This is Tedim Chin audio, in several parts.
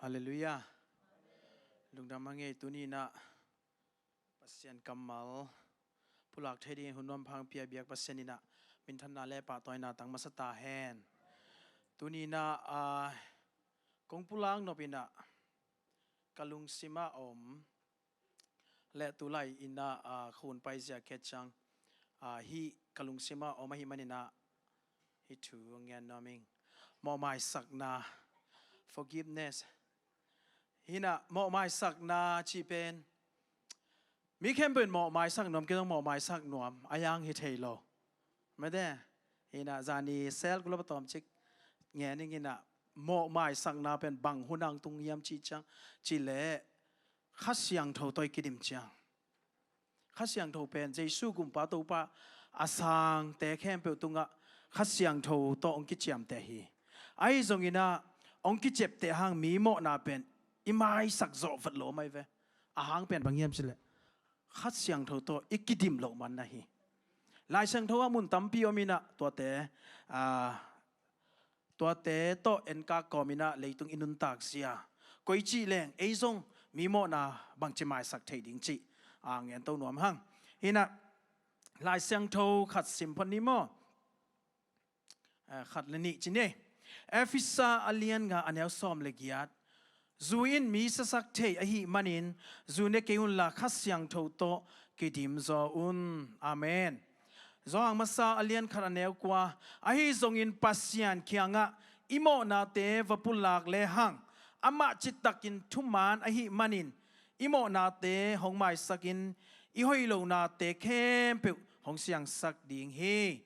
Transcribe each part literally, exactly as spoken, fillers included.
Halleluiah. Lungdam a ngei. Tuni inah Pasian kammal pulak thei dingin hun nuam pha hong pia biak Pasian inah minthanna le pahtawina tang masa ta hen. Tuni inah, ah, kong pulak nop inah ka lungsim ah om le tulai inah, ah, khun paizia khe ciang, ah, hih ka lungsim ah om ahih man inah hih thu ngen nuam ing. Mawhmaisakna, forgiveness. Hi inah mawhmaisakna cih pen mi khempeuh in mawhmaisak nuam, kei zong mawhmaisak nuam, a hiang hi thei lo. Mete, hi inah zani sel kulop a tawmcik ngen ing inah mawhmaisakna pen bang hun ah tung hiam cih ciang, cih leh Kha Siangtho tawh i kidim ciang. Kha Siangtho pen Jesu Kumpa Topa a sangte khempeuh tungah Kha Siangtho tawh hong kiciamteh hi. Ahi zong inah hong kiciapteh hang mi mawhna pen i maisak zawh vat lo mai ve. A hang pen bang hiam cih leh Kha Siangtho tawh i kidim loh man na hi. Lai Siangtho ah mun tampi om inah tuate, ah, tuate tawh enkak kawm inah leitung i nuntak zia, koi cih leng ei zong mi mawhna bangci maisak thei ding cih, ah, ngen to nuam hang. Hi inah Lai Siangtho khat sim phot ni maw? Ah, khat le nih ci ni. Efesa a lian nga a neu sawm le giat. Zu in mi siasak thei ahih manin zu ne kei unla Kha Siangtho tawh kidim zaw un. Amen. Johan masa a lian khat a neu kua. Ahi zongin Pasian kiangah i mawhnate va pulak lehang amah citakin thuman ahih manin i mawhnate hong maisakin i hoih lonate khempeuh hong siangsak ding hi.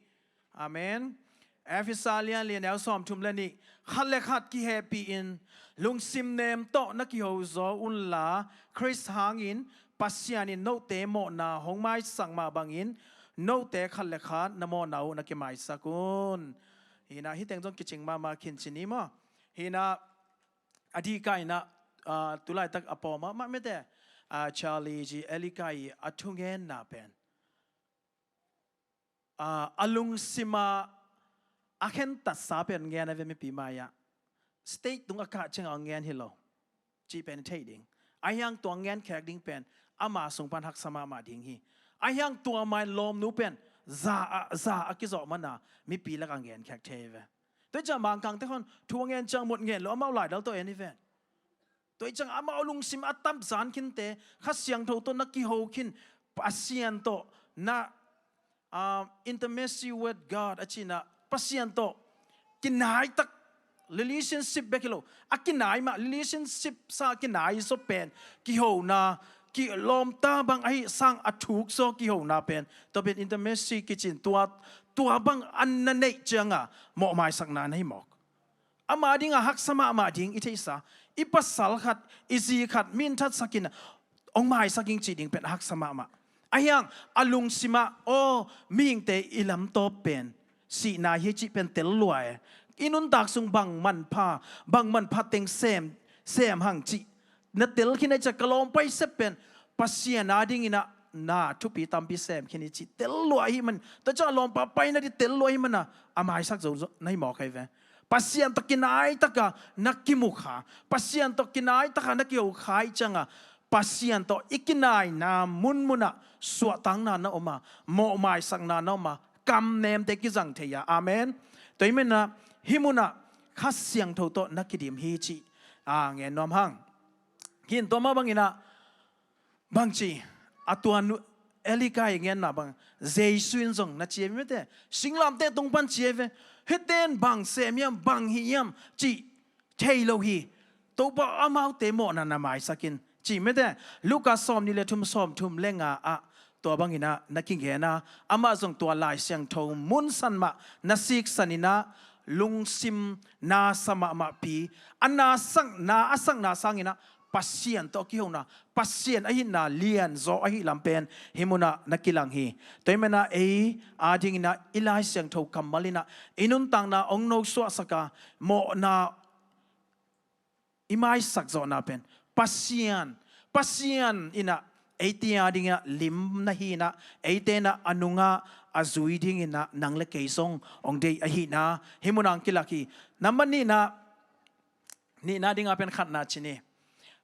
Amen. Efesa lian li a neu sawmthum le nih. Khat le khat kihehpih in lungsim nem tawh na kiho zaw unla Khrist hangin Pasian in note mawhna hong maisak mah bangin note khat le khat na mawhna uh na kimaisak un. Hi inah hih teng zong kicing mahmah khin ci ni maw? Hi inah a dika inah, ah, tulaitak a pawm mahmah mete, ah, Charlie G. Elikai a thungenna pen, ah, a lungsim ah a khentatsa pen ngen a ve mipi mai-ah. Stage tung a kah ciangah hong ngen hi lo cih pen i theih ding. A hiang tua ngen khek ding pen ama sung pan haksa mahmah ding hi. A hiang tua mai lawmnu pen za a, za a kizawh mana mipi lakah ngen khek thei ve. Tua hi ciang Mangkangte khon thu a ngen ciang mut ngen lo, amau laidal tawh en hi ven. Tua hi ciang amau lungsim a tamzan khinte Kha Siangtho tawh na kiho khin, Pasian tawh na, ah, intimacy with God a cihna, Pasian tawh kinaitak, relationship bek hi lo, a kinai mah, relationship sa kinai zaw pen kihona, kilawmta bang ahi sang a thuk zaw kihona pen tua pen intimacy kicin. Tua, tua bang an na neih cianga mawhmaisakna na hi mawk. Ama dinga haksa mahmah ding i theihsa, i pasal khat, i zi khat minthatsakin hong maisak ing cih ding pen a haksa mahmah. A hiang a lungsimah aw mihingte i lamtawp pen sihna hi cih pen tel lua e. I nuntak sung bang manpha, bang manpha teng sem, sem hang cih na tel khin a, i ciah ka lawmpa i sep pen Pasian a dinginah na thupi tampi sem khin i cih tel lua ahih man, tua ciah a lawmpa paina ding tel lua ahih mana a maisak zo na hi mawk hi ve. Pasian tawh kinaitaka na kimukha, Pasian tawh kinaitaka na kihokha i cianga Pasian tawh i kinaina munmunah suahtakna na om a, mawhmaisakna na om a, kamnemte kizang thei a. Amen. Tua hi manah hih munah Kha Siangtho tawh na kidim hi cih a ngen nuam hang. Khin tua mah banginah bangci a tua nu Elikai ngenna bang Jesu in zong na ci hi mete, singlamteh tung pan ci hi ve. Hihte in bang sem hiam, bang hih hiam cih thei lo hi. Topa amaute mawhna na maisak in ci mete. Luka sawmnih le thum, sawmthum le nga ah tua banginah na kingena, amah zong tua Lai Siangtho munsan mah na siksaninah lungsim na sa mahmahpi, a na sakna a sakna sanginah Pasian tawh kihona, Pasian a hinna lianzaw ahi lam pen hih munah na kilang hi. Tua hi manah ei a dinginah i Lai Siangtho kammal inah i nuntakna hong nosuahsaka mawhna i maisak zawhna pen Pasian, Pasian inah eite a dinginah lim na hinah, eite inah a nungah a zui dinginah nang le kei zong hong deih ahihna hih munah hong kilak hi. Nambat nihnah nihna dinga pen khatna ci ni.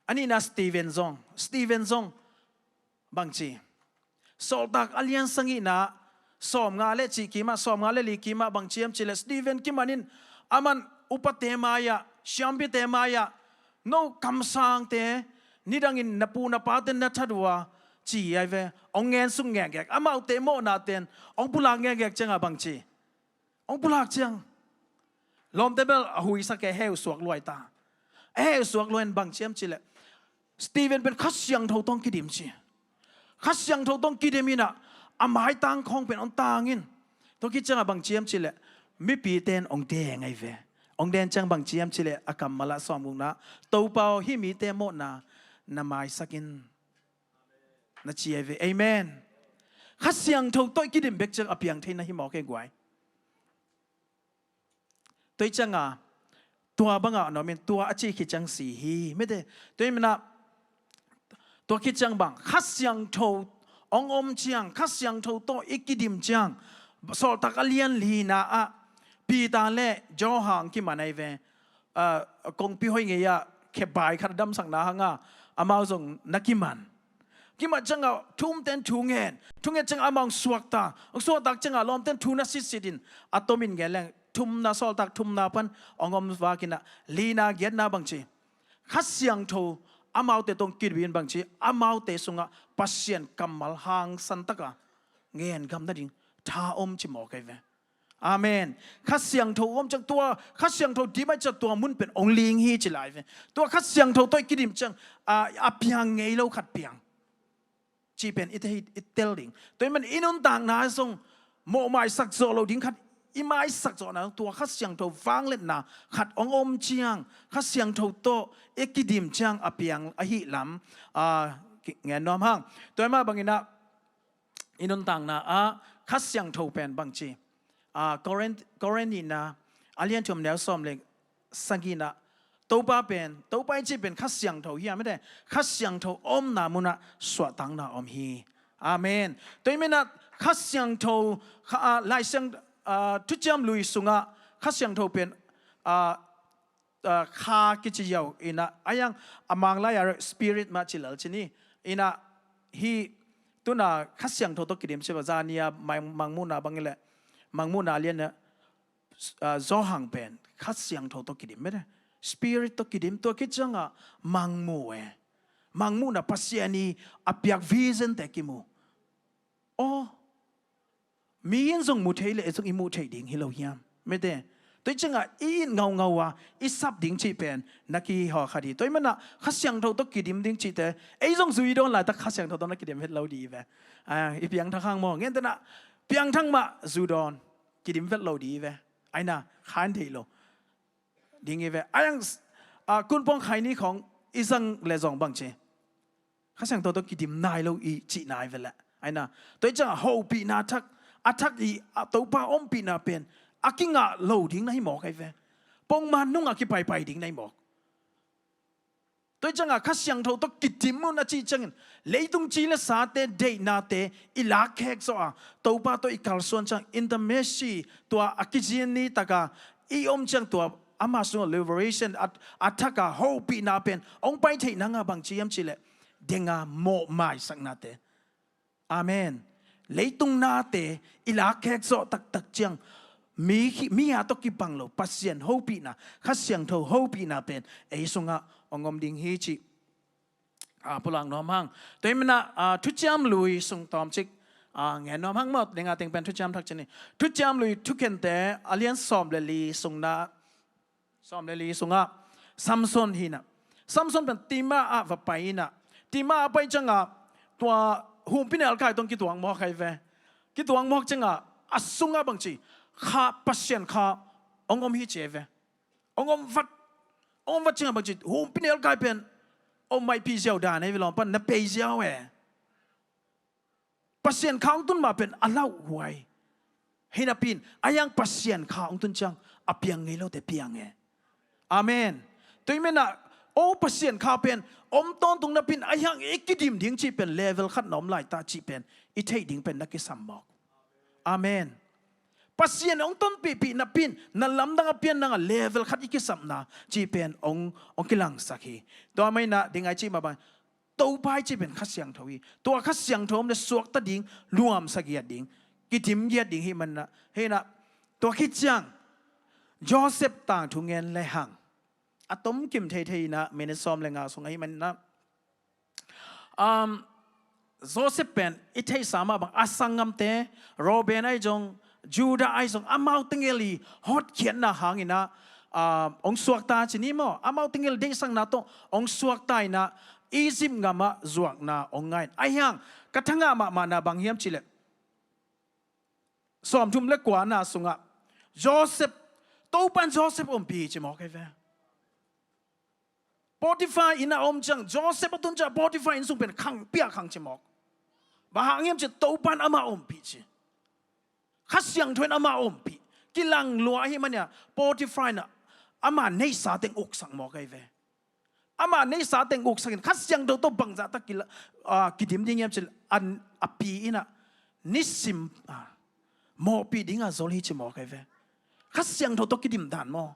A nihna Stephen zong, Stephen zong bangci, Sawltak a lian sagihna, sawmnga le cih kimah, sawmnga le li kimah bangci hiam cih leh Stephen kiman in, aman upate mai-ah, siampite mai-ah, no kamsangte, nidangin na pu na pate na that uh a, ci ai ve. Hong ngen suk ngekngek, amaute mawhna ten hong pulak ngekngek ciangah bangci, hong pulak ciang lawmte bel a huisak e, heu suak luai ta. A heu suak luai in bangci hiam cih leh Stephen pen Kha Siangtho tawh kidim ci. Kha Siangtho tawh kidim in ah, a maitang khawng pen hong tang in. Tua khit ciangah bangci hiam cih leh mipite in hong deng ai ve. Hong deng ciang bangci hiam cih leh a kammal ah sawmgukna, Topa aw, hih mite mawhna na maisak in, na ci ai ve. Amen. Kha Siangtho tawh i kidim bek ciang a piang thei na hi mawk e guai. Tua hi ciangah tua bangah a nuam in, tua a cih khit ciang si hi, mete. Tua hi manin ah, tua khit ciang bang, Kha Siangtho hong om ciang, Kha Siangtho tawh i kidim ciang, Sawltak a lian lina ah Peter le Johan kiman ai ve. Ah, kongpi hoi ngei-ah khebai khat a damsakna hangah amau zong na kiman. Kiman ciangah thumten thu ngen, thu ngen ciangah amau hong suakta, hong suaktak ciangah lawmten thu na sitsit in, a tomin ngen leng, thumna, Sawltak thumna pan hong om vak in ah, lina, giatna bangci, Kha Siangtho amaute tawh kidim in bangci, amaute sungah Pasian kammal hangsan taka ngen gam nading tha om ci mawk ai ve. Amen. Kha Siangtho om ciang, tua Kha Siangtho dim ai ciang tua mun pen hong ling hi ci lai ve. Tua Kha Siangtho tawh i kidim ciang, a, a piang ngei lo khat piang cih pen i te hi, i tel ding. Tua hi manin i nuntakna zong mawhmaisak zawh loh ding khat i maisak zawhna, tua Kha Siangtho vangliatna khat hong om ciang, Kha Siangtho tawh i kidim ciang a piang ahih lam, a, ki-, ngen nuam hang. Tua hi mah bangin ah, i nuntakna ah Kha Siangtho pen bangci, a, Korin, Korin nihna a lian thum neu sawm le sagihna, Topa pen, Topa i cih pen Kha Siangtho hi a, mete, Kha Siangtho omna munah suahtakna om hi. Amen. Tua hi manin ah Kha Siangtho, Kha, a, Lai Siang, a, Thuciam Lui sungah Kha Siangtho pen, a, a, kha kici ziau in ah, a yang a Mang lai-a Spirit mah ci lel ci ni. In ah, hih tu-in ah Kha Siangtho tawh kidim ci bang, zani-a Mang, Mangmuhna bang hi leh, Mangmuhna lian ah, a, Johan pen Kha Siangtho tawh kidim, mete, Spirit tawh kidim, tua khit ciangah Mangmuh e. Mangmuhna, Pasian i a piak vision-te kimu. Aw, mi in zong mu thei leh, ei zong i muh theih ding hi lo hiam, mete? Tua hi ciangah i it ngaungau a, i sap ding cih pen na kihawh kha di. Tua hi manin ah Kha Siangtho tawh kidim ding cihte, ei zong zui dawn laitak Kha Siangtho tawh na kidim het lo di ve. A, i piangthak hang maw, gentehna, piangthak mah zu dawn, kidim vet lo di ve. Aina, khan thei lo ding hi ve. A yang, a, Kunpawng Khaini khawng i zang leh zong bangci, Kha Siangtho tawh kidim nai lo i cih nai ve leh. Aina, tua hi ciangah hopihna thak, a thak i, a, Topa ompihna pen a kingah lo ding na hi mawk ai ve. Pongman nungah kipaipai ding na hi mawk. Tua hi ciangah Kha Siangtho tawh kidim un a cih ciangin, leitung ci le sate deihnate i lakkhek zawh a, Topa tawh i kalsuan ciang, intimacy, tua a kizin ni taka i om ciang, tua ama sungah liberation, a, a thaka hopihna pen hong pai theih nanga bangci hiam cih leh, denga mawhmaisaknate. Amen. Leitung nate i lakkhek zawh taktak ciang, mi, mi a tawh kibang lo Pasian hopihna, Kha Siangtho hopihna pen ei sungah hong om ding hi cih, a, pulak nuam hang. Tua hi manin ah, a, Thuciam Lui sung tawmcik, a, ngen nuam hang maw, denga teng pen Thuciam Thak ci ni. Thuciam Lui Thukhente a lian sawm le li sungna, sawm le li sungah Samson hi-in ah, Samson pen Timnah ah va pai in ah, Timnah ah pai ciangah tua humpinelkai tawh kituak mawk ai ve. Kituak mawk ciangah a sungah bangci, kha, Pasian kha hong om hi ci ai ve. Hong om vat, hong om vat ciangah bangci, humpinelkai pen om maipih ziau dan ai ve, lawm pan na pei ziau e. Pasian kha hong tun mah pen a lauhuai. Hi napi-in, a yang Pasian kha hong tun ciang a piang ngei lote piang e. Amen. Tua hi manin ah, o, Pasian kha pen om tawntung napi-in, a yang i kidim ding cih pen level khat na om lai ta cih pen i theih ding pen na kisam mawk. Amen. Pasian hong tonpihpih napi in na lamdang a pian nang a level khat i kisapna cih pen hong, hong kilangsak hi. Tua mah inah ding a i cih mah bang Topa i cih pen Kha Siangtho hi. Tua Kha Siangtho om le suakta ding, luamsa giat ding, kidim giat ding hi manah, hi inah, tua khit ciang Joseph tangthu ngen le hang. A tomkim theithei inah minute sawm le nga sung ahi manah, um, Joseph pen i theihsa mah bang a sanggamte, Reuben ahi zong, Judah ahi zong, amau tengel i hotkhiatna hang inah, um, hong suakta ci ni maw, amau tengel deihsakna tawh hong suakta inah Egypt gamah zuakna hong ngai in. Ahi hang ka thangah mahmahna bang hiam cih leh, sawmthum le kuana sungah Joseph, Topa in Joseph ompih ci mawk ahi ve. Potiphar inn a om ciang, Joseph a tun ciang Potiphar inn sung pen khang piah khang ci mawk. Bang hang hiam cih leh Topa in amah ompih ci. Kha Siangtho in amah ompih. Kilang lua ahi manah Potiphar in amah neihsa teng uksak mawk ahi ve. Amah neihsa teng uksak in Kha Siangtho tawh bangzah tak kila-, ah, kidim ding hiam cih leh, an, a pi inah nisim, ah, mawhpih dingah zol hi ci mawk ahi ve. Kha Siangtho tawh kidim dan maw.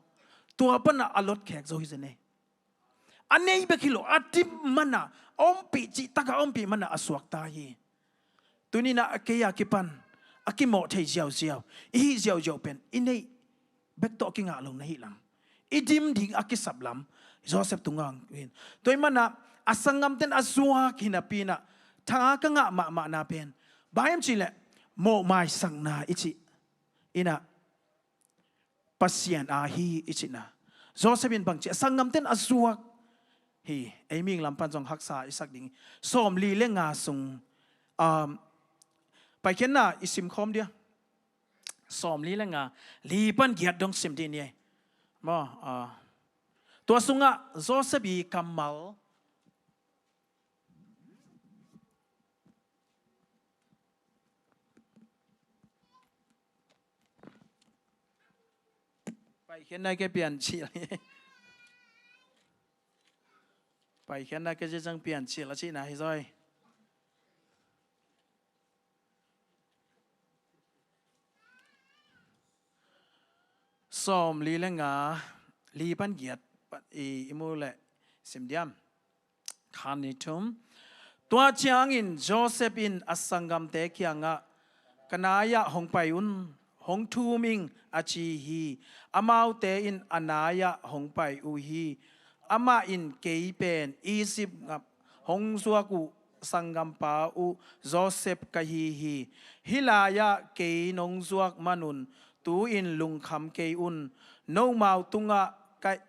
Tua panah a lot khek zo hi zen ei. A nei bek hi lo, a dim manah, a ompih cih takah a ompih manah a suakta hi. Tuni inah a kei a kipan a kimawh thei ziauziau i hih ziauziau pen i neih bek tawh kingah lo na hih lam, i dim ding a kisap lam Joseph tungah hong hi. Tua ahih manah a sanggamte in a zuak hi napi inah tha ka ngah mahmahna pen bang hiam cih leh, mawh maisakna i cih inah Pasian aa hi i cihna. Joseph in bangci a sanggamte in a zuak hi. Ei mihing lam pan zong haksa i sak ding hi. Sawmli le nga sung, um, Paikhiatna i simkhawm dia. Sawmli le nga, li pan giat dong sim dih ni ei. Maw, ah, tua sungah Joseph i kammal, Paikhiatna ke piancil. Paikhiatna ke zizang piancil a cihna hi zaw ei. Sawmli le nga, li pan giat, i, i mu leh sim diam. Khan ni thum. Tua ciangin Joseph in a sanggamte kiangah, "Ka nai-ah hong pai un, hong thum ing," a ci hi. Amaute in a nai-ah hong pai uh hi. Amah in, "Kei pen Egypt gam hong zuak uh sanggampa uh Joseph ka hi hi. Hih lai-ah kei nong zuak manun tu-in lungkham kei un. Nomau tungah ka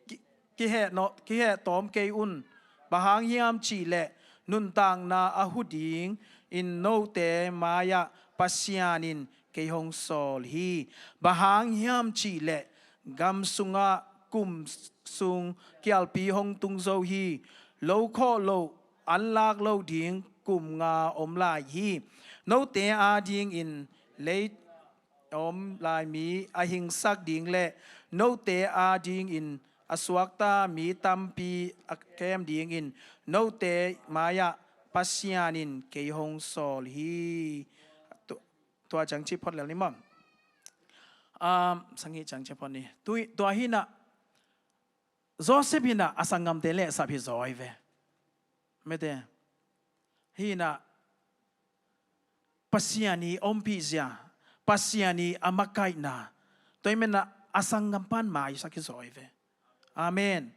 ki-, kiheh no-, kiheh tawm kei un. Bang hang hiam cih leh nuntakna a hu dingin note mai-ah Pasian in kei hong sawl hi. Bang hang hiam cih leh gam sungah kum sung kialpi hong tung zo hi. Lo khawh loh, an lak lo ding kum nga om lai hi. Note adingin lei om lai mi a hingsak ding le note adingin a suakta mi tampi a kem dingin note mai-ah Pasian in kei hong sawl hi." Tu-, tua ciang cih phot lel ni maw. Um, sang hih ciang cih phot ni. Tu-, tua hi inah Joseph hi inah a sanggamte lehsap hi zaw ei ve. Mete. Hi inah Pasian i ompihzia, Pasian i a makaihna, tua ahih manin a sanggampa in maisak hi zaw ei ve. Amen.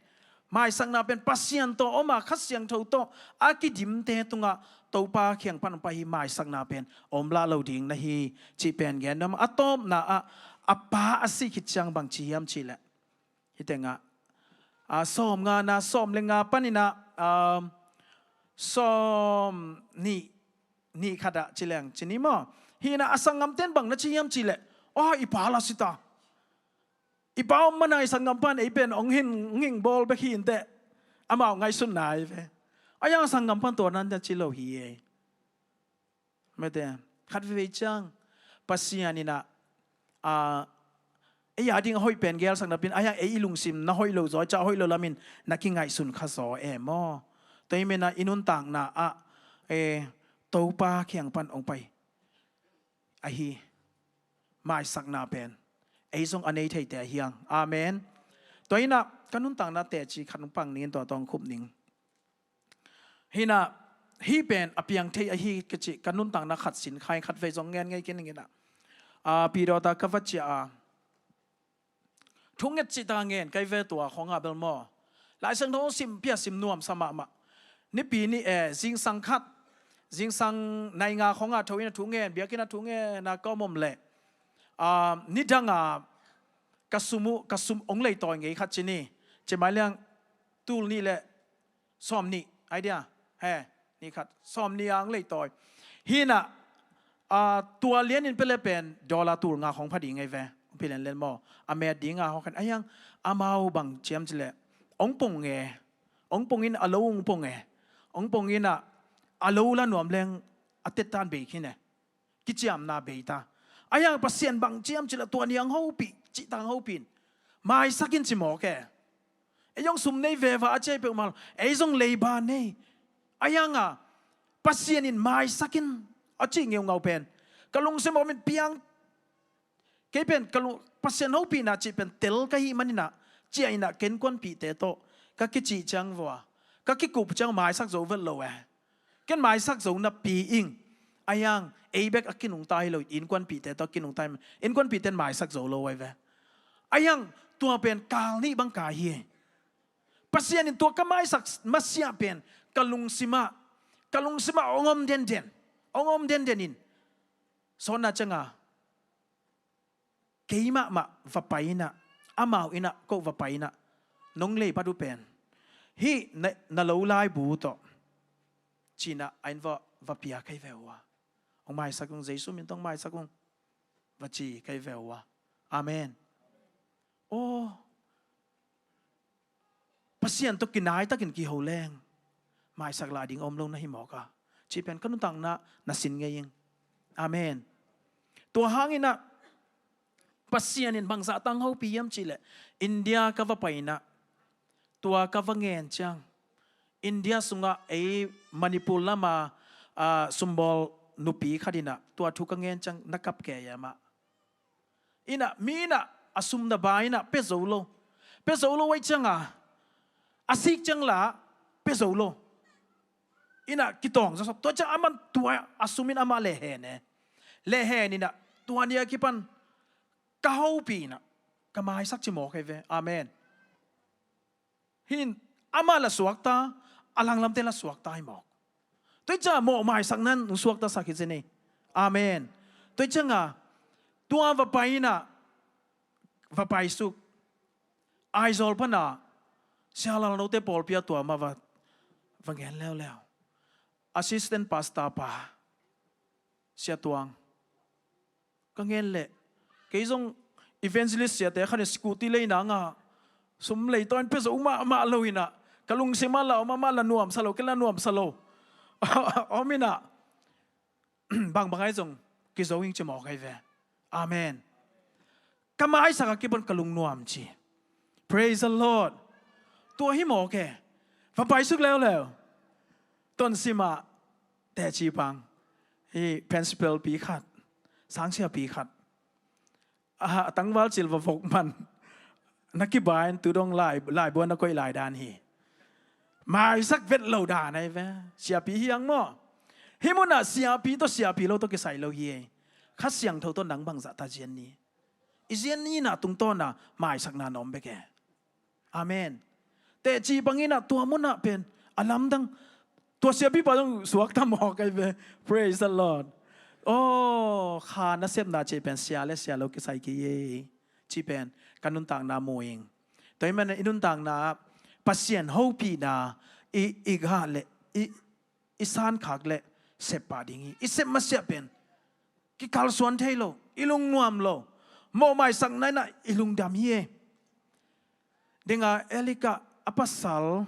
Maisakna pen Pasian tawh om a, Kha Siangtho tawh a kidimte tungah Topa kiang pan hong pai hi. Maisakna pen om lah lo ding na hi cih pen gen nuam. A tawpna ah a pa a sih khit ciang bang ci hiam cih leh, hih tengah, ah, sawm nga na, sawm le nga panin ah, um, sawm nih, nih khat ah ci leng ci ni maw. Hi inah a sanggamte in bang na ci hiam cih leh, "Aw, i pa lah si ta. I pa om manin i sanggampa in ei pen hong hing, hong hing bawl bek hi inteh." Amau ngaihsutna hi ve. Ahi hang a sanggampa in tua dan na ci lo hi ei. Mete, khat veivei ciang Pasian in ah, ah, ei ading a hoih pen gelsak napi in, ahi hang ei i lungsim na hoih lo zaw, i cah hoih lo lamin na kingaihsun kha zaw e maw. Tua ahih manin ah i nuntakna ah, eh, Topa kiang pan hong pai ahi. maisakna pen ei zong a nei theite ahi hang. Amen. Tua hi-in ah ka nuntakna teci khat hong pang ning, tua tawh hong khup ning. Hi-in ah hih pen a piang thei ahi ka cih, ka nuntakna khat sin kha-in khat vei zong ngen ngei kei ning in ah, a, pi dawta ka va ciah a, thunget cihtak ngen kei ve, tua khawng ah bel maw. Lai Siangtho hong sim pia sim nuamsa mahmah. Nipi ni, eh, zingsang khat, zingsang nai nga khawng ah tho in ah thungen, biakinn ah thungen a ka om om leh, a, nidang a ka sum uh, ka sum hong leitawi ngei khat ci ni. Ci mai liang tul nih leh sawmnih, ai dia, he, nih khat, sawmnih a hong leitawi. Hi-in ah, a, tua lianin pia leh pen dollar tul nga khawng pha ding ahi ve. Hong pia lianlian maw, a met ding a hawk khan. Ahi hang amau bang ci hiam cih leh, hong pong e, hong pong in a lo hong pong e, hong pong in ah a lo la nuam leng a tettan bei khin e. Kiciamna bei ta. Ahi hang Pasian bang ci hiam cih leh tua ni hong hopih, cihtak hong hopih in, maisak in ci mawk e. Ei zong sum nei veve a ci hi peuhmah lo, ei zong leiba nei. Ahi hang a, Pasian in maisak in a cih ngeungau pen ka lungsim ah om in, piang, kei pen ka lung, Pasian hopihna cih pen tel ka hih manin ah, ciah in ah ka innkuanpihte tawh ka kicih ciang vua, ka kikup ciang maisak zo vet lo e. Ken maisak zo napi ing. Ahi hang ei bek a kinungta hi lo, innkuanpihte tawh kinungta hi, innkuanpihte in maisak zo lo ahi ve. Ahi hang tua pen kal nih bang ka hi e. Pasian in tua ka maisak masiah pen ka lungsim ah, ka lungsim ah hong om denden, hong om denden in, sawtna ciang a kei mahmah va pai in ah, amau in ah ko va pai in ah, nong lei pat uh pen hih na, na lo laibu tawh ci-in ah a inn va, va pia kei ve uh a, hong maisak ung, Jesu min tawh hong maisak ung, va ci kei ve uh a. Amen. Aw, Pasian tawh kinai takin kiho leng maisak lah ding a om lo na hi mawk a, cih pen ka nuntakna na sin ngei ing. Amen. Tua hangin ah Pasian in bangzah tang hopih hiam cih leh, India ka va pai in ah, tua ka va ngen ciang, India sungah ei Manipur lam a, a, sumbawl nupi khat in ah tua thu ka ngen ciang na kap kei a, amah in ah, mi in ah a sum na ba in ah pia zo lo. Pia zo lo ahih ciang a, a sik ciang lah pia zo lo. In ah kitawng zawsop. Tua ciang aman tua a sum in amah lehhen e. Lehhen in ah tua ni a kipan ka hopih in ah ka maisak ci mawk ahi ve. Amen. Hih in amah lah suakta, a langlamte lah suakta hi mawk. Tua hi ciang a mawh maisakna in hong suaktasak hi zen ei. Amen. Tua hi ciang a tua va pai in ah, va paisuk, Aizawl pan a Sia Lalnote pawlpi ah tua mah va, va ngen leuleu. Assistant pastor pa Sia Tuang ka ngen leh, kei zong evangelist siate khat in scooty lei nang a, sum leitawi in pia zo mahmah lo in ah, ka lungsim ah lah om, amah lah nuamsa lo, kei lah nuamsa lo om in ah, bangbang ahi zong kizo ing ci mawk ahi ve. Amen. Ka maisak a kipan ka lungnuam ci. Praise the Lord. Tua hi mawk e. Va paisuk leuleu. Tonsim ah teci pang, hih principal pi khat, sangsia pi khat, a, a tangval cil va vok man, na kibai in tu dong lai, laibu ah na koih lai dan hi. Maisak vet lo dan ahi ve. Siapi hi hang maw. Hih mun ah siapi tawh siapi lo tawh kisai lo hi e. Kha Siangtho tawh nang bangzah ta zian ni. I zian ni na tungtawn a maisakna na om bek e. Amen. Teci bang in ah tua mun ah pen a lamdang, tua siapipa zong suakta mawk ahi ve. Praise the Lord. Aw, kha nasepna cih pen sia le sia lo kisai kei e, cih pen ka nuntakna mu ing. Tua ahih manin i nuntakna ah Pasian hopihna i, i gah leh i, i sankhak leh sep pah ding hi. I sep masiah pen kikalsuan thei lo, i lungnuam lo, mawh maisakna in ah i lungdam hi e. Ding a, Eli Kah a pasal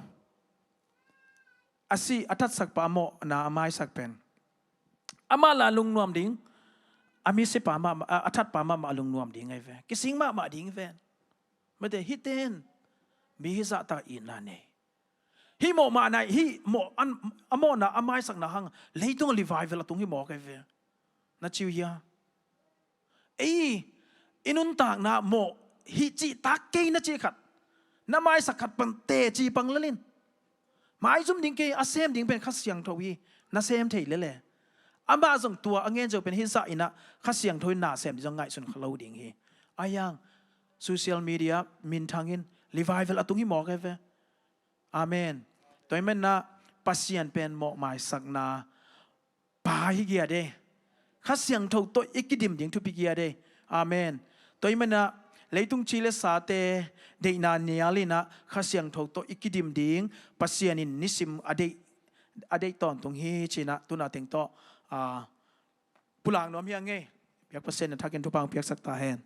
a si, a thatsak pa a mawhna a maisak pen, amah lah a lungnuam ding, a misi pa mah, a, a that pa mahmah a lungnuam ding ahi ve. Kising mahmah ding ven. Mate, hihte in mi hizahtak itna nei. Hih mawh mahna, hih mawh an, a mawhna a maisakna hang leitung a revival a tung hi mawk ahi ve. Na ci uh hia? Ei i nuntakna mawh hi cih tak kei na cih khat, na maisak khat pan teci pang lel in. Maizum ding kei, a sem ding pen Kha Siangtho hi, na sem thei lel e. Amah zong tua a ngen zo pen hi zah in ah Kha Siangtho in na sem ding zong ngaihsun kha lo ding hi. Ahi hang social media minthang in revival a tung hi mawk e ve. Amen. Tua ahih manin ah Pasian pen mawh maisakna pa hi giat e. Kha Siangtho tawh i kidim ding thupi giat e. Amen. Tua ahih manin ah leitung ci le sate deihna nial in ah Kha Siangtho tawh i kidim ding Pasian in nisim a deih, a deih tawntung hi ci-in ah tu-in ah teng tawh, ah, pulak nuam hi ing e. Biak Pasian in a thakin thupha hong piaksak ta hen.